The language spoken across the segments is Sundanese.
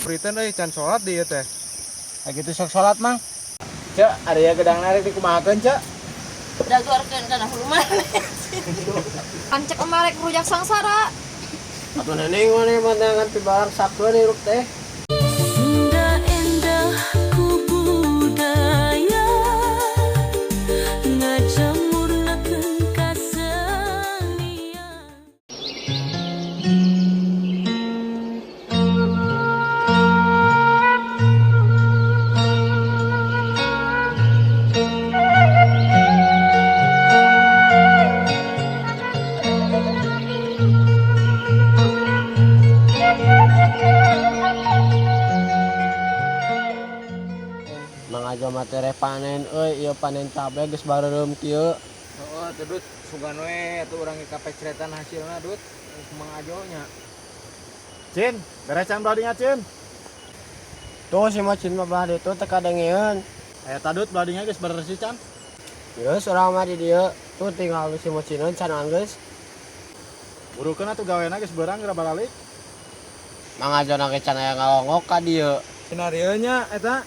Priten euy can salat di ieu teh. Kayak gitu sok salat, Mang. Cek, area gedang narik dikumahakeun, Cek. Daguarkeun kana hulu maneh. Pancek emarek rujak sangsara. Atuh neneng maneh mah neangan pibarang sakeun hirup teh. Sunda endah ku budaya ngajamurnakeun kasenian. Mang Ajo mah tereh panen euy, ieu panen cabe geus bareureum kieu. Heeh, tuh Dut, sugan we atuh urang kapecretan hasilna, Dut. Mang Ajo nya. Cin, beres can beladinya Cin. Tuh si Macin mah belah ditu teu kadengeun. Aya tadut beladinya geus beresih can. Geus urang mah di dieu. Tuh tinggal si Macineun can anggeus. Burukeun atuh gawena geus beurang geura baralik. Mang Ajo na ge can aya ngalongok ka dieu. Skenario nya eta,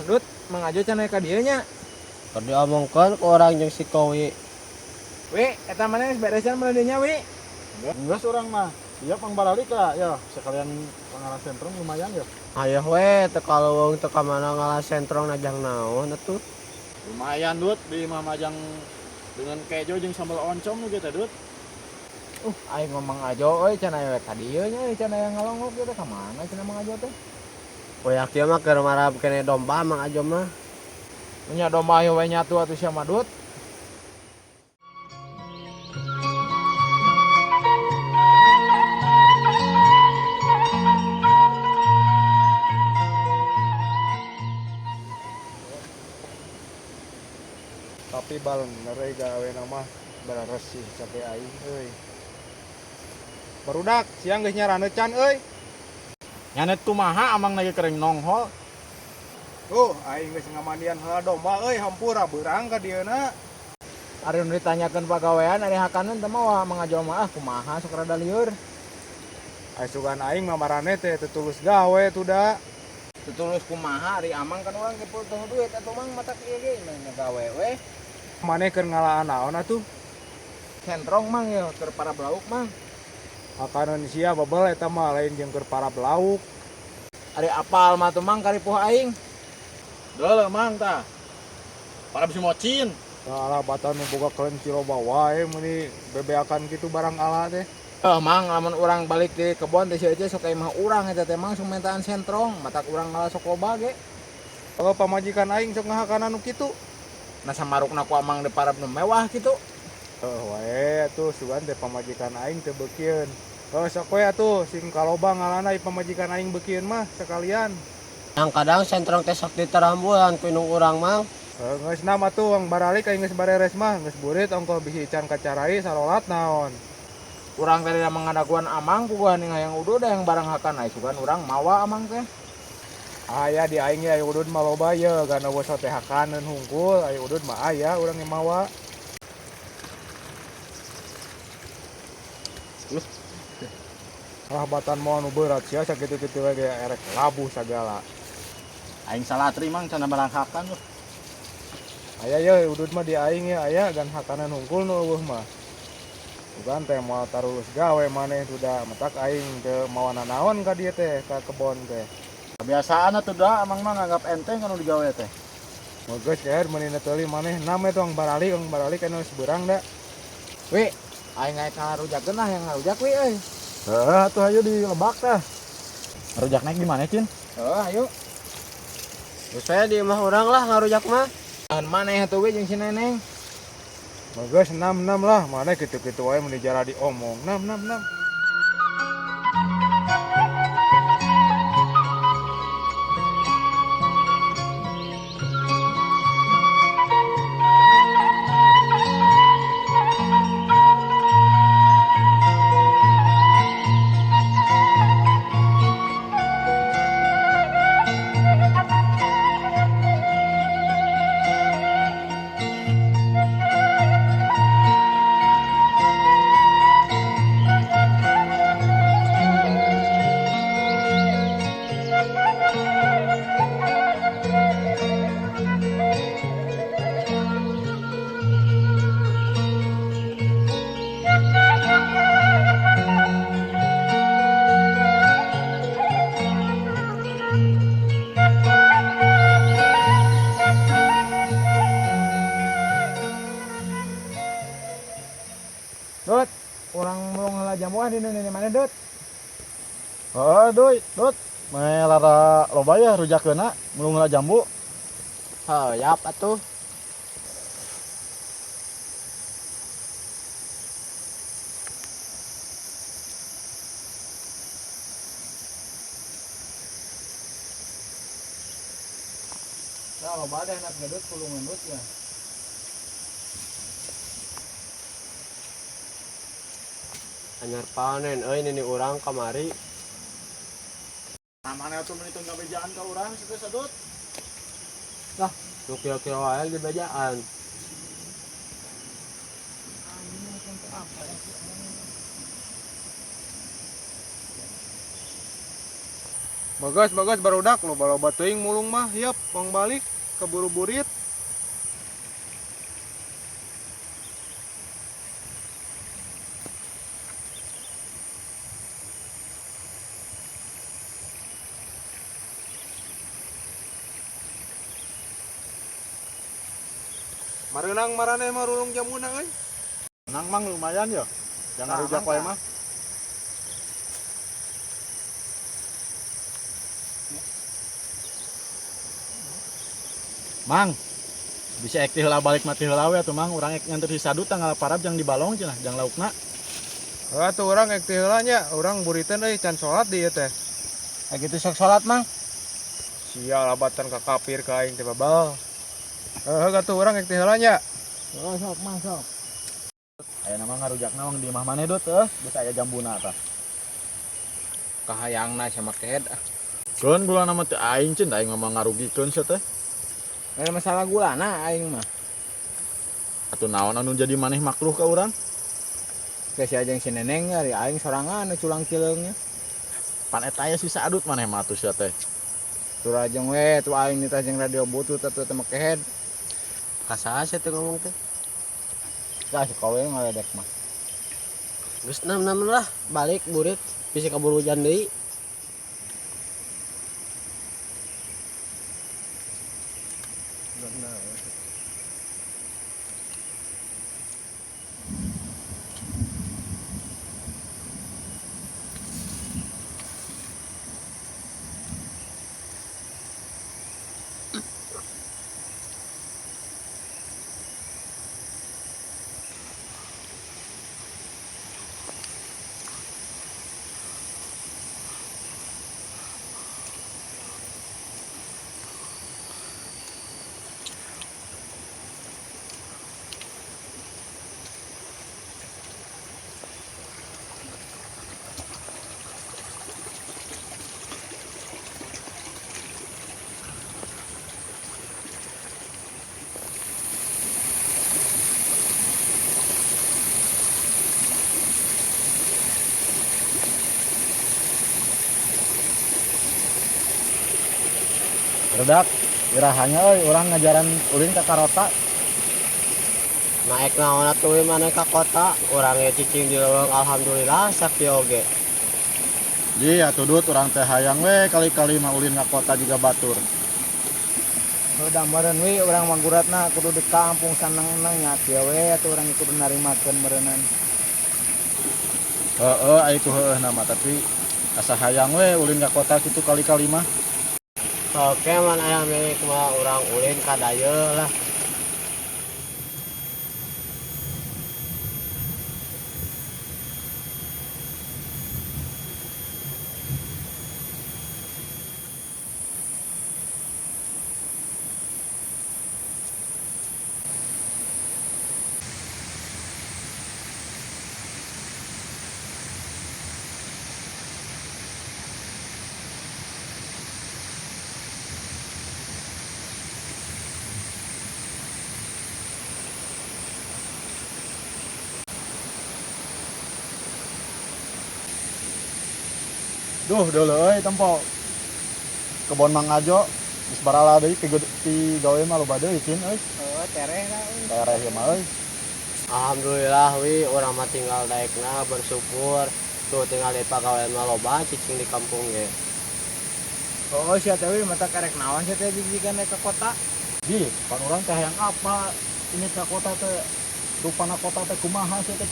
Dut, Mang Ajo can aya ka dieu nya. Keur diomongkeun ku urang jeung si Kowi. Wi, eta maneh geus beres can beladinya, Wi? Geus urang mah. Iya pang baralik lah, ya sekalian pangaran sentrong lumayan ya. Ayo we teu kaleuweung teu ka mana ngalah sentrong najang naon atuh. Lumayan Dut, di imah majang dengan kejo jeung sambal oncom nu gitu Dut. Aing ngomong Ajo euy can aya we ka dieu nya euy can aya ngalongok ieu teh ka mana cenah Mang Ajo teh. Poyak kieu mah keur marab kene domba Mang Ajo mah. Nya domba ayo we nyatu atuh sia mah, Dut. Tapi balener euy gawena mah beresih cabe aing euy. Barudak siang geus nyarane can euy. Nyanet kumaha amang lagi kering nonghol. Tuh aing geus ngamandian heula domba euy hampura beurang ka dieuna. Ari nu ditanyakeun pagawean ari hakaneun teh mah Mang Ajo mah ah kumaha sok rada lieur. Ai sugan aing mah marane teh teu tulus gawe tuh da. Teu tulus kumaha ari amang kan urang ge teu duit atuh Mang matak ieu ge mah gawe we. Maneh keur ngalaan naon atuh? Sentrong Mang ya keur para belauk Mang. Hakaneun sia bebel eta mah lain jeung keur para belauk. Ari apal mah tuh Mang karipuh aing. Deuleu Mang tah. Para bisi mocin. Alah batan nu boga kelenci loba wae meuni bebeakan kitu barang ala teh. Mang lamun urang balik di kebon teh si Ece sok imah urang eta teh Mang sok mintaan sentrong, matak urang ngalah sok loba ge. Oh pamajikan aing sok ngahakanan nu kitu. Nah samarukna ku amang di parab nu mewah kitu. Heuh wae atuh sugan teh pamajikan aing teu beukieun. Heuh sok we atuh sing kaloba ngalana ieu pamajikan aing beukieun mah sekalian. Yang kadang sentrong teh sok diterambulan ku indung urang Mang. Heuh geus nam atuh wang baralik aing geus bareres mah geus burit ongkoh bisi can kacarai sarolat naon. Urang teh da mangadaguan amang puguhan hayang udud hayang barang hakan ai sugan urang mawa amang teh. Aya di aing ge aya udud mah loba ye gana eueuh teh hakaneun hungkul aya udud mah aya urang ge mawa. Lah batan moal nu berat sia sakitu-kitu we ge erek labuh sagala. Aing salatri Mang cenah barang hakan tuh. Aya ye udud mah di aing ye aya gan hakanan hungkul nu eueuh mah. Bukan teh moal tarulus gawe maneh sudah matak aing teu mawa nanaon ka dieu teh ka kebon teh. Kebiasaan atuh da amang mah nganggap enteng kanu digawe teh. Geus keher meuni teuli maneh nam eta ang baralik anu geus beurang da. Wi, aing naik ngarujakeun lah yang ngarujak wi euy. Heeh atuh hayu di lebak tah. Ngarujak naik di mana Cin? Heeh hayu. Geus we di imah urang lah ngarujak mah. Naon maneh atuh we jeung si Neneng. Geus 6-6 lah, maneh kitu-kitu wae mun dijara diomong. 6-6-6. Mana Dut? Heeh, Duy, Dut. Mane lara loba ya rujakeuna mulung heula jambu. Heuh, yap atuh. Nah, loba deh anak gadut pulungan Dut ya. Anyar panen euy nini urang kamari. Nah, mana atuh meuni teu ngabejaan ka urang situ Sadut. Lah, nu kieu-kieu wae di bejaan. Bagas bagas barudak loba-loba teuing mulung mah, yep, pang balik keburu burit. Mareunang maraneh mah rulung jamuna euy. Nang mang lumayan ya. Jangan Nah, rujak mang, wae tah. mah. Mang, bisa ek teh heula balik mati heula we atuh Mang, urang ek nganter si Sadut tanggal parab jang di balong cenah, jang laukna. Heuh atuh urang ek teh heula nya, urang buriteun euy can salat di ieu teh. Kayak gitu sok salat Mang. Sia labatan ka kafir ka aing teh babal. Heuh atuh urang ek teh heula nya. Oh, sok Mang sok. Aya nama ngarujakna wang di imah maneh Dut heuh, geus aya jambuna tah. Kahayangna sama kehed. Ah. Keun gulana mah teu aing cin, aing mah ngarugikeun sia teh. Lain masalah gulana aing mah. Atuh naon anu jadi maneh makruh ka urang? Geus sia jeung si Neneng ari aing sorangan nu culang cileungnya. Pan eta aya si Sadut maneh mah atuh sia teh. Turajeng we tuh aing nitah jeung radio butut atuh teh kehed. Ka saha sia teh ngomong teh? Dah si kowe ngaledek mah. Geus nam-nam lah, balik burit bisi kaburu hujan deui. Redak, irahanya euy urang ngajaran ulin ka karota. Naek naon atuh we maneh ka kota, urang ge cicing di leuweung alhamdulillah sakieu oge. Ji atuh Dut urang teh hayang we kali-kali mah ulin ka kota juga batur. Udah meureun we urang mah guratna kudu di kampung saneng-neng nya kieu we atuh urang kudu narimakeun meureunnan. Heeh, ai ku heueuh nama tapi asa hayang we ulin ka kota kitu kali-kali mah. Oke man aya milik mah urang ulin ka dayeuh lah. Duh, deuleu euy tempo. Kebon Mang Ajo geus barala deui ti gawe mah loba deui cin euy. Oh, tereh lah euy. Tereh ieu mah euy. Alhamdulillah wi urang mah tinggal daekna bersyukur. Tuh tinggal di pagawean mah loba cicing di kampung ge. Oh, sia teh we mata karek naon sia teh jijikan ka kota. Ji, pan urang teh hayang apa ini ka kota teh rupana kota teh kumaha sih teh.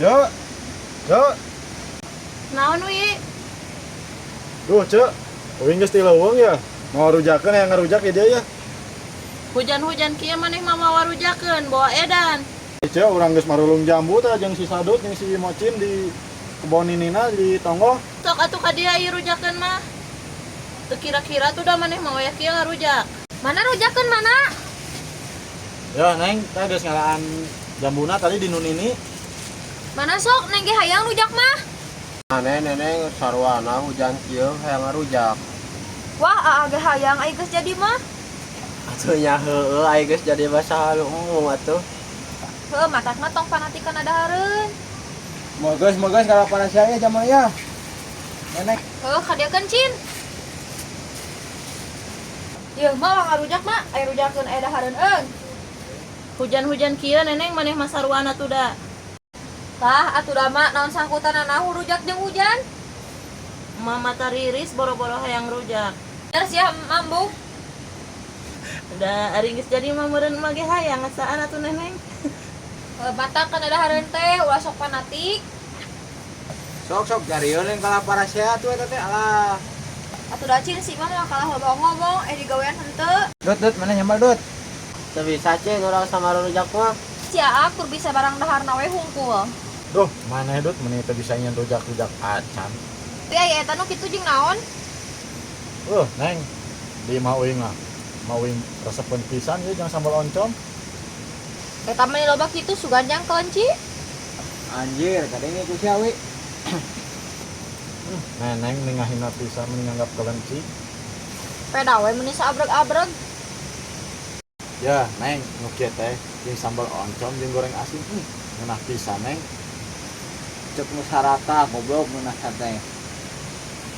Cek. Cek. Naon wi? Duh, Cek. Uing geus ti leuweung ya. Mau rujakeun yang ngarujak ya dia ya. Hujan-hujan kieu maneh mah mawa rujakeun, bawa edan. Cek, urang geus marulung jambu tah jeung si Sadut jeung si Mocin di kebon ninina di tonggoh. Sok atuh ka dia ieu rujakeun mah. Teu kira-kira tuh da maneh mah wayah kieu ngarujak. Mana rujakeun mana? Ya, Neng, teh geus ngalaan jambuna tadi di nu nini. Mana sok neng ge hayang rujak mah. Maneh neneng sarwana hujan kieu hayang ngarujak. Wah, aa ge hayang ai geus jadi mah. Atuh nya heueuh ai geus jadi basa embung atuh. Heuh, matakna tong fanatik kana dahareun. Mogeus mogeus kalau parasea ya jaman ya. Nenek. Heuh, kadiakeun Cin. Yeuh, mah wah ngarujak mah, aya rujakeun aya dahareun eung. Hujan-hujan kieu neneng maneh mah sarwana tuh da. Tah, atuh da mah naon sangkutanana rujak jeung hujan? Mama tariris boro-boro hayang rujak. Bener sia mambung. Da ari geus jadi mah meureun mah ge hayang ngasaan atuh neneng. Heuh, matak kana dahareun teh ulah sok fanatik. Sok sok jarieun yang kalah parasea tuh eta teh alah. Atuh da Cin si mah mah kalah loba ngomong eh digawean henteu. Dut dut mana nyambal dut. Teu bisa Cin urang sama rujak mah. Sia akur bisa barang daharna we hungkul. Duh, maneh Dut meuni teu bisa nyen rujak-rujak acan. Tapi aya eta nu kitu jeung naon? Neng, di imah uing lah. Imah uing resepeun pisan ieu jeung sambal oncom. Eta mah loba kitu sugan jang kelenci. Anjir, kadenge ku sia we. Neneng ningahina pisan meni nganggap kelenci. Peda we meuni saabreg-abreg. Ya, Neng, nu kieu teh jeung sambal oncom jeung goreng asin. Ngeunah pisan, Neng. Cek nu sarata goblok ngeunah teh.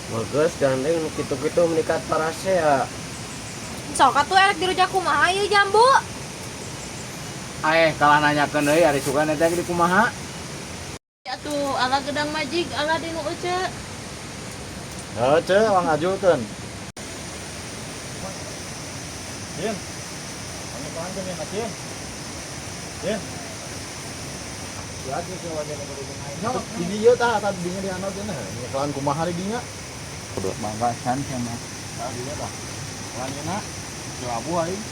Bagus gandeng nu kitu-kitu menikat parasea. Sok atuh erek dirujak kumaha ieu jambu? Aeh kalah nanyakeun deui ari sugan eta di kumaha? Atuh ala gedang majig ala di nu ece. Heuh, Ceu, urang ngajulkeun. Cin. Panggil ya, Cin. Cin. Ya geus wajah nu kudu aing. Di dieu tah, tah dinya di handap cenah. Nyekelan kumaha di dinya? Banggasan sia mah. Tah dinya tah. Kelan yeuna. Abu aing.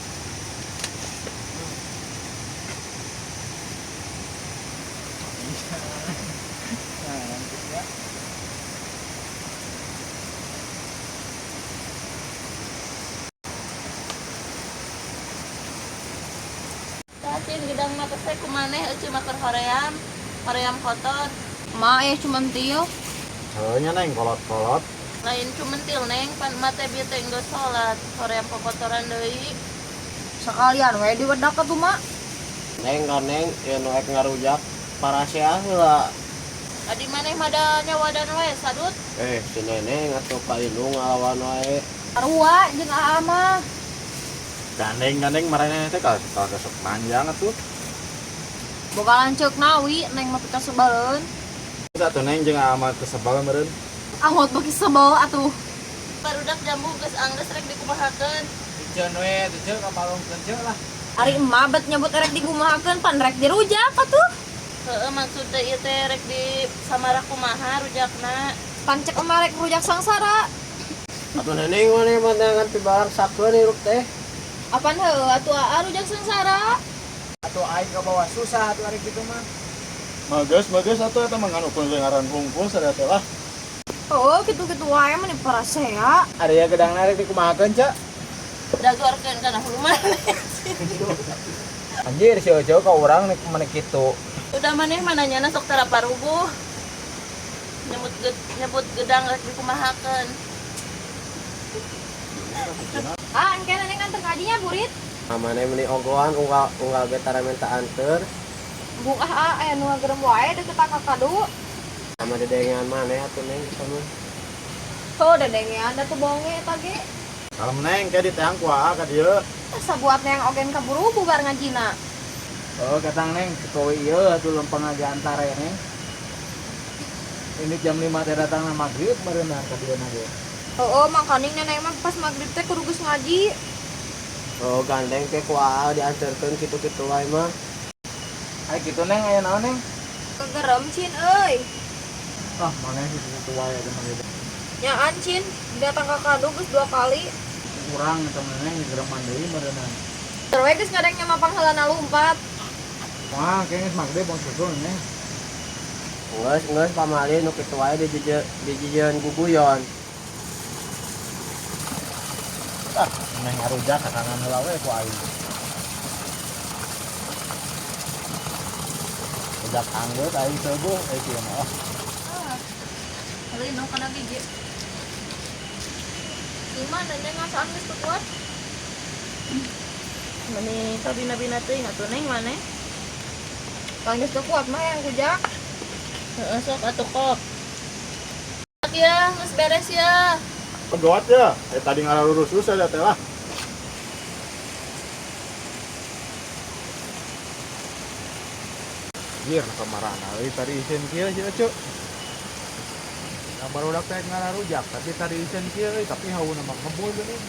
Tah Cin gedang mah teh kumaneh ece mah keur hoream. Hoream kotor. Ma aya cumentil. Heuh nya Neng kolot-kolot. Lain cumentil neng pan mah teh bieu teh geus salat hoream kokotoran deui. Sekalian we diwedak atuh mak. Neng gandeng ieu nu ek ngarujak parasea heula. Adi maneh mah da nyawadan we sadut. Si neneng atuh ka indung ngalawan wae. Sarua jeung aa mah. Gandeng-gandeng maraneh teh kalah kalah sok panjang atuh. Boga lanceuk nawi neng mah pika sebaleun. Atuh Neng jeung ama teu sebal meureun. Angot beuki sebel atuh. Barudak jambu geus anggeus rek dikumahakeun. Iceun we atuh ceu kapalungkeun ceu lah. Ari emak bet nyebut erek dikumahakeun pan rek dirujak atuh. Heeh maksud teh ieu teh rek di samara kumaha rujakna. Pan cek emak rek rujak sangsara. Atuh neneng maneh mah neangan pibalangsakeun hirup teh. Apan heueuh atuh aa rujak sangsara. Atuh aing ka bawah susah atuh ari kitu mah. Mageus mageus atuh eta mah ngan ukur ngaran hungkul sadaya teh lah. Oh, kitu-kitu wae mah parasea. Ari ya gedang rek dikumahakeun ceu. Dagorkeun kana hulu maneh. Anjir si Ojo ka urang nek maneh kitu. Udah maneh mah nanyana sok tara paruguh. Nyebut gedang rek dikumahakeun. Ah, engke neneng nganter ngajinya burit. Maneh meuni ogohan unggal unggal ge tara minta anteur. Bung ah ah aya nu ngagerem wae deket ka kadu. Sama dedengean maneh atuh neng bisa mah. Oh, dedengean da teu bonge eta ge. Kalem Neng, kayak diteang ku aa ka dieu. Sabuat neng ogen kaburu bubar ngajina. Oh, katang neng kowe ieu atuh lempeng aja antara ya neng. Ini jam 5 teh datang na maghrib meureunna ka dieu na ge. Oh, mangkaning nenek mah pas maghrib teh kudu geus ngaji. Oh, gandeng teh ku aa dianterkeun kitu-kitu wae mah. Ai kitu neng aya naon neng? Kegerem Cin euy. Ah, maneh sih kitu wae teh mah gitu. Nyaan Cin, datang ka kadu geus 2 kali. Urang eta mah Neng gereman deui meureunna. Terus we geus ngadeng nya mah pangheulana lumpat. Wah, kayaknya geus maghrib mau susul Neng. Geus geus pamali nu kitu wae dijieun guguyon. Ah, neng ngarujak kakangan heula we ku aing. Rujak anggeut aing seueuh euy kieu mah. Ah. Lino kana gigi. Gimana Neng ngasaan geus teu kuat? Meni kabina-bina teuing atuh Neng maneh. Tong geus teu kuat mah yang kujak. Heeh, sok atuh kop. Ya, geus beres ya. Pegot ya, tadi ngararurus ada teh lah. Jir kamarana euy tadi isin kieu si Ece. Nah, barudak teh ngararujak tapi tadi isin kieu euy tapi hauna mah ngebul geuning.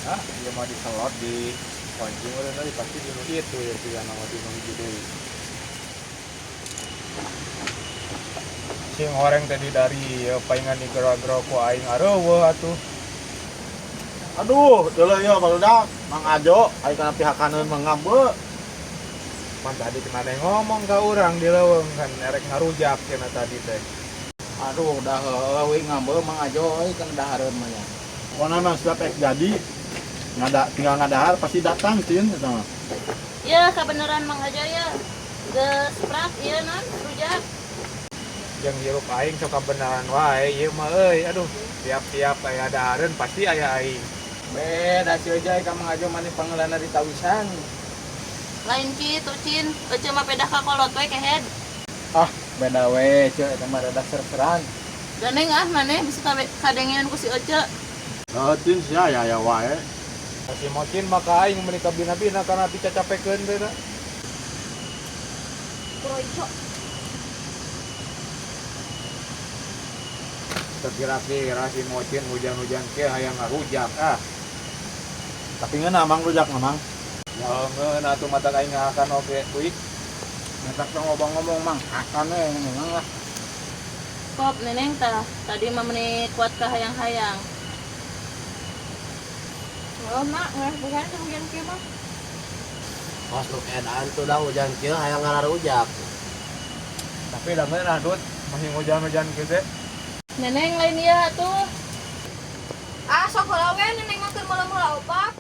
Ah, ieu mah diselot di kunci meureun euy pasti di nu itu ya sigana mah di nu hiji deui. Sing horeng tadi dari paingan digero-gero ku aing areuweuh atuh. Aduh, deuleu ieu barudak Mang Ajo ari kana pihak kanan mah ngambeu. Pan tadi kena ngomong ka urang di leuweung kan erek ngarujak cenah tadi teh. Aduh, dah heueuh we ngambeu Mang Ajo euy kana dahareun mah nya. Pokona mah siap ek jadi ngada tinggal ngadahar pasti datang Cin eta mah. Ya, kabeneran Mang Ajo ya. Geus prak ieu non rujak. Jeung hirup aing sok kabeneran wae ieu mah euy aduh tiap-tiap aya dahareun pasti aya aing. Beda si Ojai ka Mang Ajo mani pangheulana ditawisan. Lain kitu Cin, Ece mah pedah ka kolot we kehed. Ah, beda we ceu eta mah rada ser-seran. Gandeng ah maneh bisa kadengean ku si Ece. Heuh Cin sia aya aya wae. Si mocin maka aing meuni kabina-bina kana dicacapekeun teh da. Kuroico. Kira-kira si mocin hujan-hujan kieu hayang ngarujak ah. Tapi ngeunah Mang rujak mah Mang. Ya ngeunah atuh mata aing ngahakan oge kuik. Matak tong ngomong-ngomong Mang, akan we memang lah. Kop neneng tah, tadi mah meuni kuat ka hayang-hayang. Oh, mak, ngeres bukan teh hujan kieu mah. Kos nu edan tuh dah hujan kieu hayang ngararujak. Tapi da ngeunah Dut, masih hujan-hujan kieu teh. Neneng lain ieu atuh. Ah, sok heula we neneng mah keur meuleum heula opak.